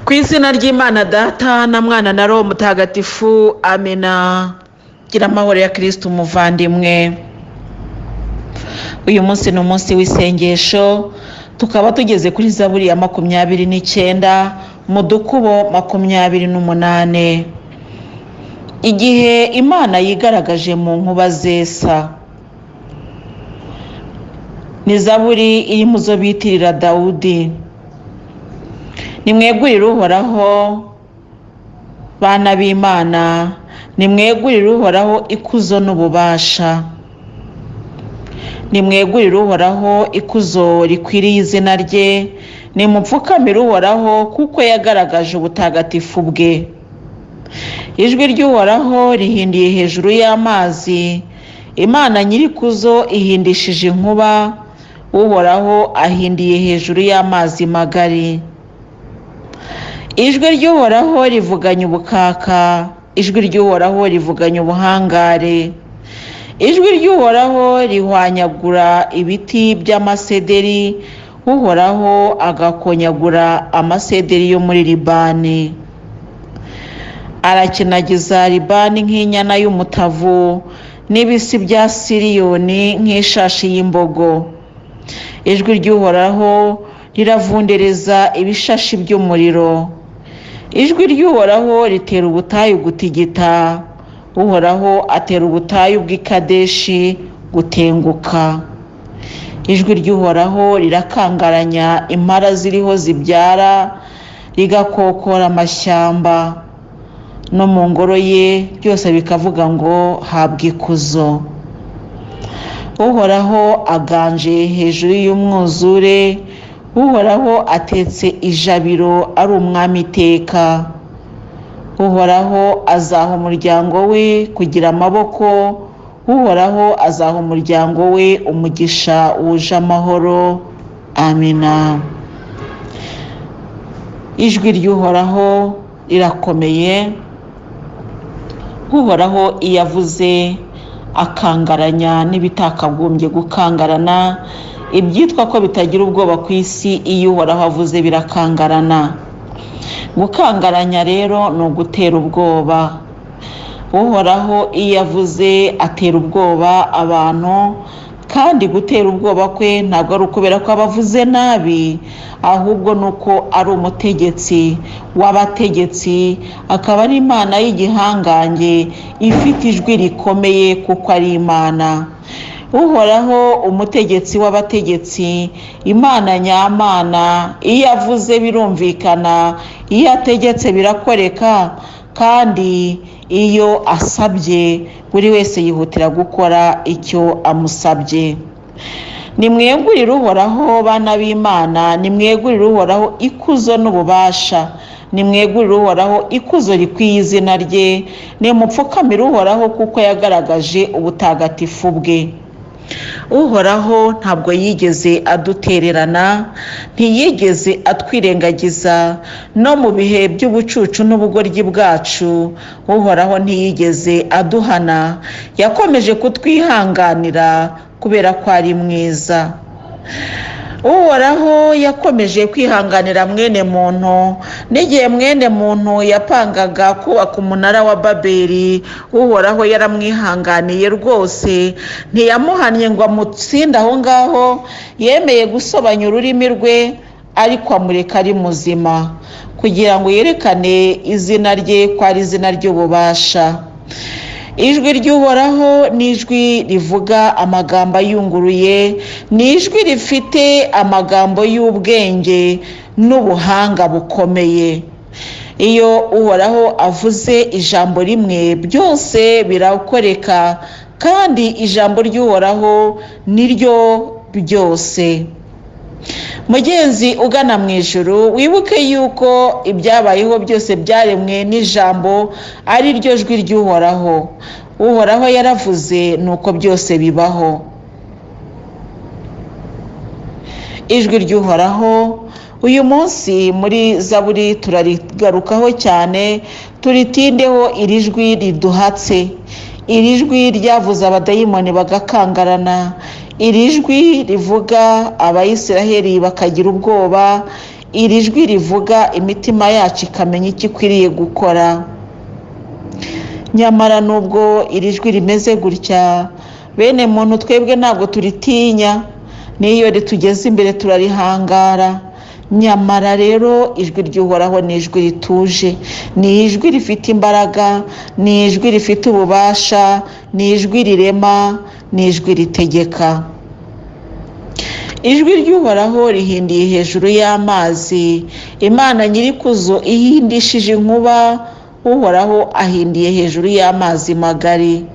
Ku izina ry'Imana Data na Mwana na Roho Mutagatifu, amena. Gira amahoro ya Kristo umuvandimwe. Uyu munsi ni umunsi w'isengesho, tukaba tugeze kuri Zaburi ya 29 mu dukubo 28. Igihe Imana yigaragaje mu nkuba zesa. Ni Zaburi iri mu zo bitirira Dawudi. Nimwegurire Uhoraho, bana b'Imana, nimwegurire Uhoraho ikuzo n'ububasha. Nimwegurire Uhoraho ikuzo rikwiriye izina rye, nimupfukamire Uhoraho kuko yagaragaje ubutagatifu bwe. Ijwi ry'Uhoraho rihindiye hejuru y'amazi, Imana nyir'ikuzo ihindishije inkuba, Uhoraho ahindiye hejuru y'amazi magari. Ijwi ry'Uhoraho rivuganye ubukaka, ijwi ry'Uhoraho rivuganye ubuhangare. Ijwi ry'Uhoraho rihwanyagura ibiti by'amasederi, Uhoraho agakonyagura amasederi yo muri Libani. Arakinagiza Libani nk'inyana y'umutavu, n'ibisi bya Siriyoni nk'ishashi y'imbogo. Ijwi ry'Uhoraho riravundereza ibishashi by'umuriro. Ijwi ry'Uhoraho ritera ubutayu gutigita, Uhoraho atera ubutayu bw'i Kadeshi gutenguka. Ijwi ry'Uhoraho rirakangaranya impara ziriho zibyara, rigakokora amashyamba. No mu ngoro ye byose bikavuga ngo habwa ikuzo. Uhoraho aganje hejuru y'umwuzure, Uhoraho atetse ijabiro ari umwami iteka. Uhoraho azaha umuryango we kugira amaboko, Uhoraho azaha umuryango we umugisha wuje amahoro. Amina. Ijwi ry'Uhoraho rirakomeye, Uhoraho iyo avuze akangaranya n'ibitakagombye gukangarana, ibyitwa ko bitagira ubwoba ku isi, iyo Uhoraho avuze birakangarana. Gukangaranya rero ni ugutera ubwoba. Uhoraho iyo avuze atera ubwoba abantu, kandi gutera ubwoba kwe ntabwo ari ukubera ko aba avuze nabi, ahubwo ni uko ari umutegetsi w'abategetsi, akaba ari Imana y'igihangange ifite ijwi rikomeye kuko ari Imana. Uhoraho umutegetsi w'abategetsi, Imana nyamana, iyo avuze birumvikana, iyo ategetse birakoreka, kandi iyo asabye buri wese yihutira gukora icyo amusabye. Nimwegurire Uhoraho bana b'Imana, nimwegurire Uhoraho ikuzo n'ububasha, nimwegurire Uhoraho ikuzo rikwiye izina rye, nimupfukamire Uhoraho kuko yagaragaje ubutagatifu bwe. Uhoraho ntabwo yigeze adutererana, ntiyigeze atwirengagiza, no mu bihe by'ubucucu n'ubugoryi bwacu Uhoraho ntiyigeze aduhana, yakomeje kutwihanganira kubera ko ari mwiza. Uhoraho yakomeje kwihanganira mwene muntu, n'igihe mwene muntu yapangaga kubaka umunara wa Babeli, Uhoraho yaramwihanganiye rwose, ntiyamuhannye ngo amutsinde aho ngaho, yemeye gusobanya ururimi rwe, ariko amureka ari muzima, kugira ngo yerekane izina rye ko ari izina ry'ububasha. Ijwi ry'Uhoraho ni ijwi rivuga amagambo ayunguruye, ni ijwi rifite amagambo y'ubwenge n'ubuhanga bukomeye. Iyo Uhoraho avuze ijambo rimwe byose birakoreka, kandi ijambo ry'Uhoraho ni ryo byose. Mugenzi ugana mu ijuru, wibuke yuko ibyabayeho byose byaremwe n'ijambo ari ryo jwi ry'Uhoraho. Uhoraho yaravuze nuko byose bibaho. Ijwi ry'Uhoraho uyu munsi muri Zaburi turarigarukaho cyane, turitindeho. Iri jwi riduhatse, iri jwi ryavuze abadayimoni bagakangarana, iri jwi rivuga Abayisiraheli bakagira ubwoba, Iri jwi rivuga imitima yacu ikamenya icyo ikwiriye gukora. Nyamara nubwo iri jwi rimeze gutya, bene muntu twebwe ntabwo turitinya, n'iyo ritugeze imbere turarihangara. Nyamara rero ijwi ry'Uhoraho ni ijwi rituje, ni ijwi rifite imbaraga, ni ijwi rifite ububasha, ni ijwi rirema, ni ijwi ritegeka. Ijwi ry'Uhoraho rihindiye hejuru y'amazi, Imana nyirikuzo ihindishije inkuba, Uhoraho ahindiye hejuru y'amazi magari.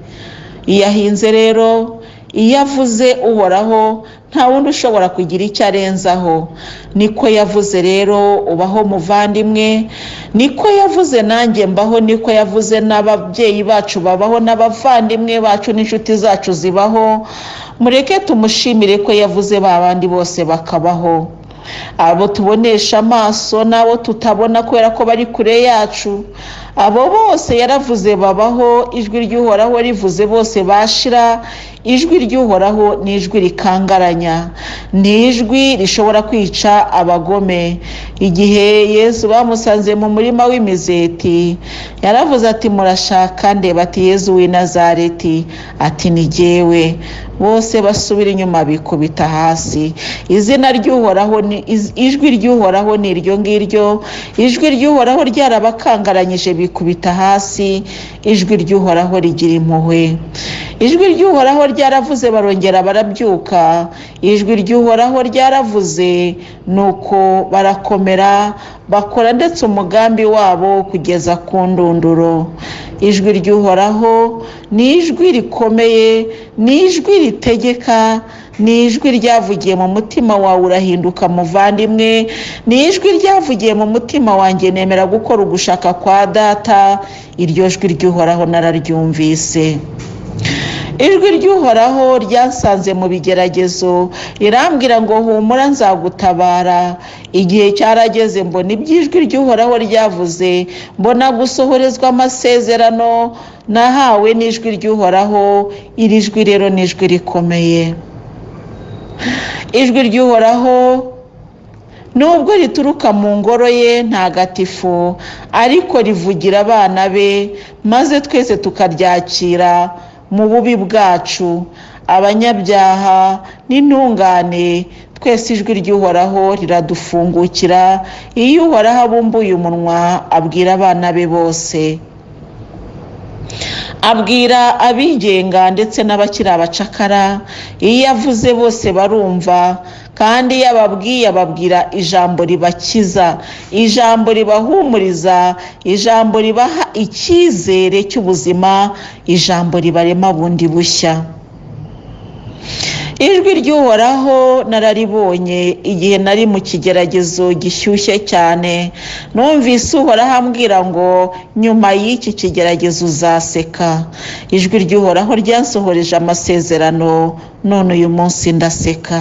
Iyo ahinze rero, iyo avuze Uhoraho, nta wundi ushobora kugira icyo arenzaho. Niko yavuze rero, ubaho muvandimwe, niko yavuze nanjye mbaho, niko yavuze n'ababyeyi bacu babaho, n'abavandimwe bacu n'inshuti zacu zibaho. Mureke tumushimire ko yavuze ba bandi bose bakabaho, abo tubonesha amaso n'abo tutabona kubera ko bari kure yacu, abo bose yaravuze babaho. Ijwi ry'Uhoraho rivuze bose bashira. Ijwi ry'Uhoraho ni ijwi rikangaranya, ni ijwi rishobora kwica abagome. Igihe Yesu bamusanze mu murima w'imizeti, yaravuze ati murashaka ndeba? Ati Yezu w'i Nazareti. Ati ni jyewe. Bose basubira inyuma bikubita hasi. Izina ry'Uhoraho ni ijwi ry'Uhoraho ni iryo ngiryo. Ijwi ry'Uhoraho ryarabakangaranyije bikubita hasi. Ijwi ry'Uhoraho rigira impuhwe. Ijwi ry'Uhoraho ryaravuze barongera barabyuka. Ijwi ry'Uhoraho ryaravuze nuko barakomera, bakora ndetse umugambi wabo kugeza ku ndunduro. Ijwi ry'Uhoraho ni ijwi rikomeye, ni ijwi ritegeka, ni ijwi ryavugiye mu mutima wawe urahinduka muvandimwe, ni ijwi ryavugiye mu mutima wanjye nemera gukora ugushaka kwa data. Iryo jwi ry'Uhoraho nararyumvise. Ijwi ry'Uhoraho ryansanze mu bigeragezo, rirambwira ngo humura nzagutabara. Igihe cyarageze mbona iby'ijwi ry'Uhoraho ryavuze, mbona gusohorezwa amasezerano nahawe n'ijwi ry'Uhoraho. Iri jwi rero ni ijwi rikomeye. Ijwi ry'Uhoraho nubwo rituruka mu ngoro ye ntagatifu, ariko rivugira abana be, maze twese tukaryakira mu bubi bwacu. Abanyabyaha n'intungane twese ijwi ry'Uhoraho riradufungukira. Iyo Uhoraho abumbuye umunwa abwira abana be bose, abwira abigenga ndetse n'abakiri abacakara. Iyo avuze bose barumva, kandi iyo ababwiye ababwira ijambo ribakiza, ijambo ribahumuriza, ijambo ribaha icyizere cy'ubuzima, ijambo ribarema bundi bushya. Ijwi ry'Uhoraho nararibonye igihe nari mu kigeragezo gishyushye cyane. Numvise Uhoraho ambwira ngo nyuma y'iki kigeragezo uzaseka. Ijwi ry'Uhoraho ryansohoreje amasezerano, none uyu munsi ndaseka.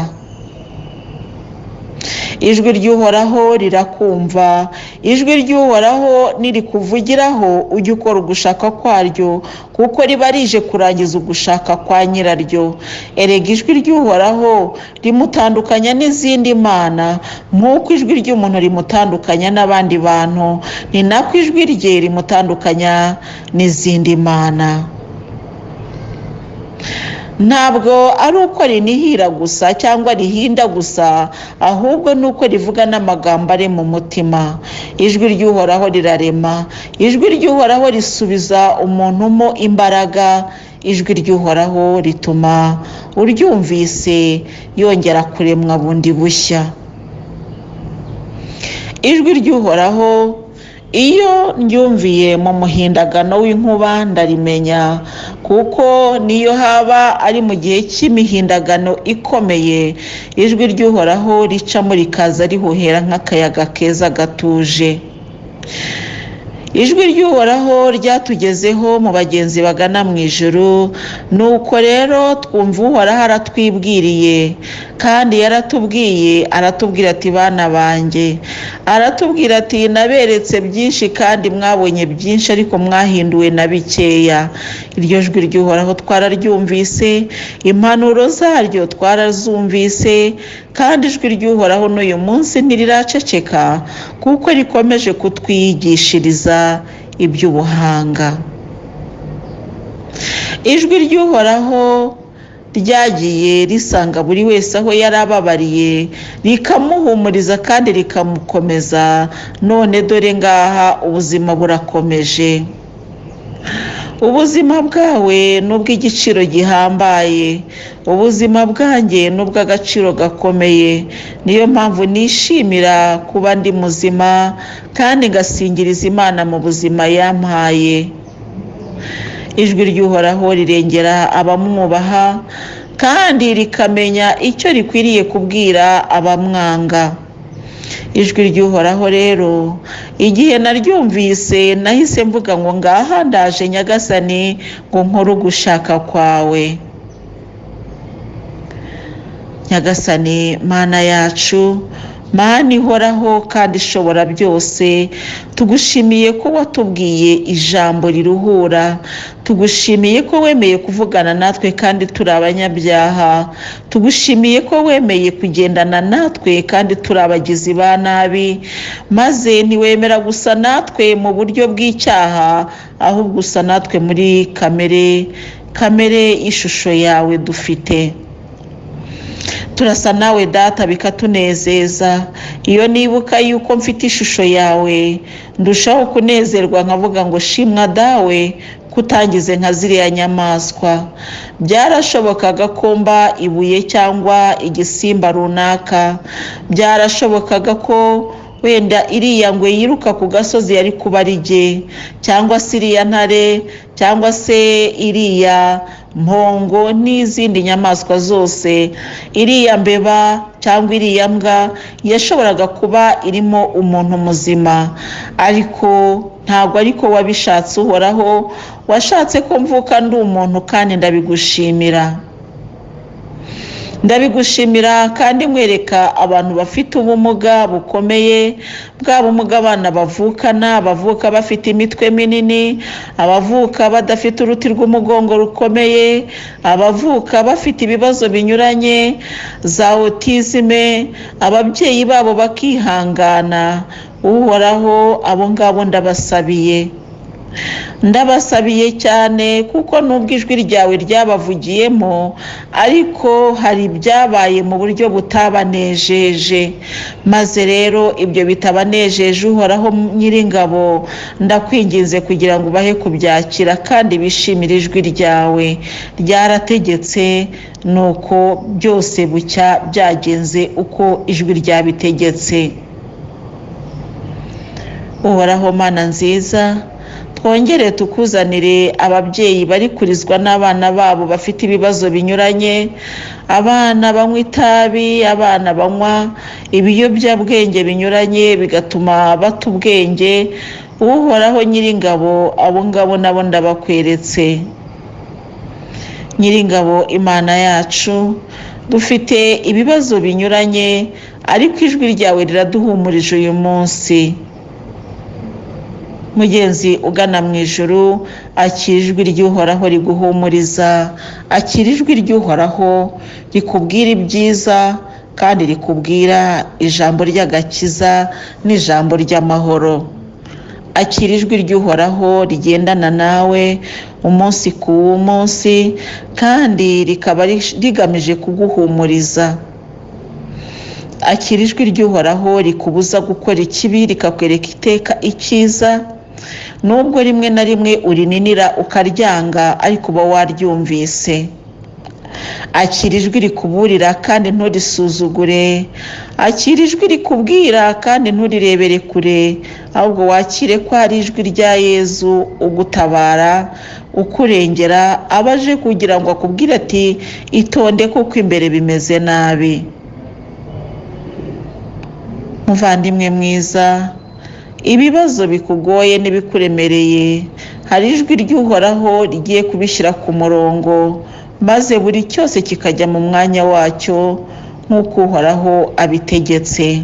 Ijwi ry'Uhoraho rirakumva. Ijwi ry'Uhoraho nirikuvugiraho ujye ukora ugushaka kwaryo, kuko riba rije kurangiza ugushaka kwa nyiraryo. Erega ijwi ry'Uhoraho rimutandukanya n'izindi mana, nk'uko ijwi ry'umuntu rimutandukanya n'abandi bantu, ni nako ijwi rye rimutandukanya n'izindi mana. Ntabwo ari uko rinihira gusa cyangwa rihinda gusa, ahubwo ni uko rivuga n'amagambo ari mu mutima. Ijwi ry'Uhoraho rirarema, ijwi ry'Uhoraho risubiza umuntu mo imbaraga, ijwi ry'Uhoraho rituma uryumvise yongera kuremwa bundi bushya. Ijwi ry'Uhoraho iyo ndyumviye mu muhindagano w'inkuba ndarimenya, kuko niyo haba ari mu gihe cy'imihindagano ikomeye, ijwi ry'Uhoraho ricamo rikaza rihuhera nk'akayaga keza gatuje. Ijwi ry'Uhoraho ryatugezeho mu bagenzi bagana mu ijuru, nuko rero twumva Uhoraho aratwibwiriye, kandi yaratubwiye aratubwira ati bana banjye, aratubwira ati naberetse byinshi kandi mwabonye byinshi, ariko mwahinduwe na bikeya. Iryo jwi ry'Uhoraho twararyumvise, impanuro zaryo twarazumvise, Kandi ijwi ry'Uhoraho n'uyu munsi ntiriraceceka, kuko rikomeje kutwigishiriza iby'ubuhanga. Ijwi ry'Uhoraho ryagiye risanga buri wese aho yari ababariye, rikamuhumuriza kandi rikamukomeza. None dore ngaha ubuzima burakomeje. Ubuzima bwawe ni ubw'igiciro gihambaye, ubuzima bwanjye ni ubw'agaciro gakomeye. Niyo mpamvu nishimira kuba ndi muzima kandi ngasingiriza Imana mu buzima yampaye. Ijwi ry'Uhoraho rirengera abamwubaha, kandi rikamenya icyo rikwiriye kubwira abamwanga. Ijwi ry'Uhoraho rero, igihe naryumvise nahise mvuga ngo ngaha ndaje Nyagasani, ngo nkore ugushaka kwawe. Nyagasani Mana yacu, Mana ihoraho kandi ishobora byose, tugushimiye ko watubwiye ijambo riruhura, tugushimiye ko wemeye kuvugana natwe kandi turi abanyabyaha, tugushimiye ko wemeye kugendana natwe kandi turi abagizi ba nabi, maze ntiwemera gusa natwe mu buryo bw'icyaha, ahubwo usa natwe muri kamere y'ishusho yawe dufite. Turasa nawe Data bikatunezeza. Iyo nibuka yuko mfite ishusho yawe, ndushaho kunezerwa nkavuga ngo shimwa Dawe kutangize nka ziriya nyamaswa. Byarashobokaga ko mba ibuye cyangwa igisimba runaka, byarashobokaga ko wenda iriya ngwe yiruka ku gasozi yari kuba ari jye, cyangwa se iriya ntare, cyangwa se iriya mpongo n'izindi nyamaswa zose, iriya mbeba cyangwa iriya mbwa yashoboraga kuba irimo umuntu muzima. Ariko ntabwo ariko wabishatse Uhoraho, washatse ko mvuka ndi umuntu, kandi ndabigushimira. Ndabigushimira kandi mwereka abantu bafite ubumuga bukomeye, bwa bumuga abana bavukana, abavuka bafite imitwe minini, abavuka badafite uruti rw'umugongo rukomeye, abavuka bafite ibibazo binyuranye za otizime, ababyeyi babo bakihangana. Uhoraho, abo ngabo ndabasabiye, ndabasabiye cyane, kuko nubwo ijwi ryawe ryabavugiyemo, ariko hari ibyabaye mu buryo butabanejeje. Maze rero ibyo bitabanejeje, Uhoraho Nyiringabo, ndakwinginze kugira ngo ubahe kubyakira kandi bishimire ijwi ryawe ryarategetse. Nuko byose bucya byagenze uko ijwi ryabitegetse. Uhoraho Mana nziza, twongere tukuzanire ababyeyi bari kurizwa n'abana babo bafite ibibazo binyuranye, abana banywa itabi, abana banywa ibiyobyabwenge binyuranye bigatuma bata ubwenge. Uhoraho Nyiringabo, abo ngabo nabo ndabakweretse. Nyiringabo Imana yacu, dufite ibibazo binyuranye, ariko ijwi ryawe riraduhumurije uyu munsi. Mugenzi ugana mu ijuru, akira ijwi ry'Uhoraho riguhumuriza, akira ijwi ry'Uhoraho rikubwira ibyiza kandi rikubwira ijambo ry'agakiza n'ijambo ry'amahoro. Akira ijwi ry'Uhoraho rigendana nawe umunsi ku munsi, kandi rikaba rigamije kuguhumuriza. Akira ijwi ry'Uhoraho rikubuza gukora ikibi, rikakwereka iteka icyiza, nubwo rimwe na rimwe urininira ukaryanga, ariko uba waryumvise. Akira ijwi rikuburira kandi nturisuzugure, akira ijwi rikubwira kandi nturirebere kure, ahubwo wakire ko ari ijwi rya Yezu ugutabara, ukurengera, aba aje kugira ngo akubwire ati itonde kuko imbere bimeze nabi. Muvandimwe mwiza, ibibazo bikugoye n'ibikuremereye, hari ijwi ry'Uhoraho rigiye kubishyira ku murongo, maze buri cyose kikajya mu mwanya wacyo nk'uko Uhoraho abitegetse.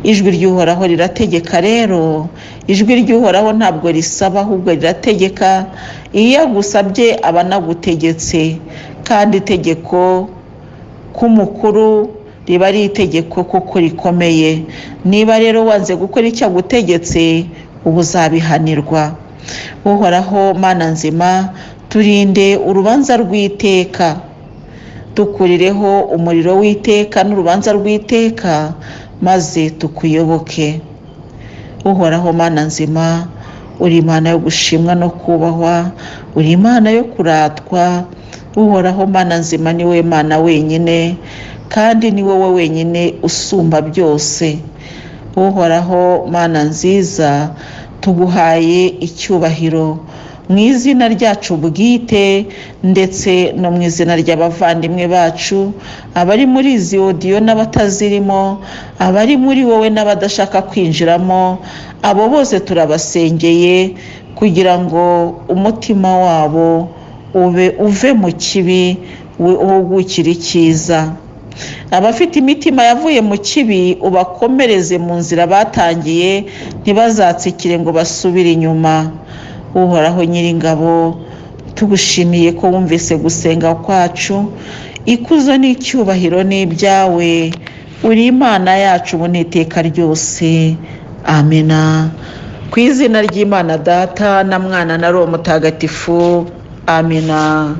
Ijwi ry'Uhoraho rirategeka rero, ijwi ry'Uhoraho ntabwo risaba ahubwo rirategeka. Iyo agusabye aba anagutegetse, kandi itegeko k'umukuru Riba ari itegeko kuko rikomeye. Niba rero wanze gukora icyo agutegetse, uba uzabihanirwa. Uhoraho Mana nzima, turinde urubanza rw'iteka, dukurireho umuriro w'iteka n'urubanza rw'iteka, maze tukuyoboke. Uhoraho Mana nzima, uri Imana yo gushimwa no kubahwa, uri Imana yo kuratwa. Uhoraho Mana nzima, ni wowe Mana wenyine, kandi ni wowe wenyine usumba byose. Uhoraho Mana nziza, tuguhaye icyubahiro mu izina ryacu bwite ndetse no mu izina ry'abavandimwe bacu, abari muri izi odiyo n'abatazirimo, abari muri wowe n'abadashaka kwinjiramo, abo bose turabasengeye kugira ngo umutima wabo ube uve mu kibi uhugukire icyiza. Abafite imitima yavuye mu kibi ubakomereze mu nzira batangiye, ntibazatsikire ngo basubire inyuma. Uhoraho Nyiringabo, tugushimiye ko wumvise gusenga kwacu. Ikuzo n'icyubahiro ni ibyawe, uri Imana yacu ubu n'iteka ryose. Amena. Ku izina ry'Imana Data na Mwana na Roho Mutagatifu. Amena.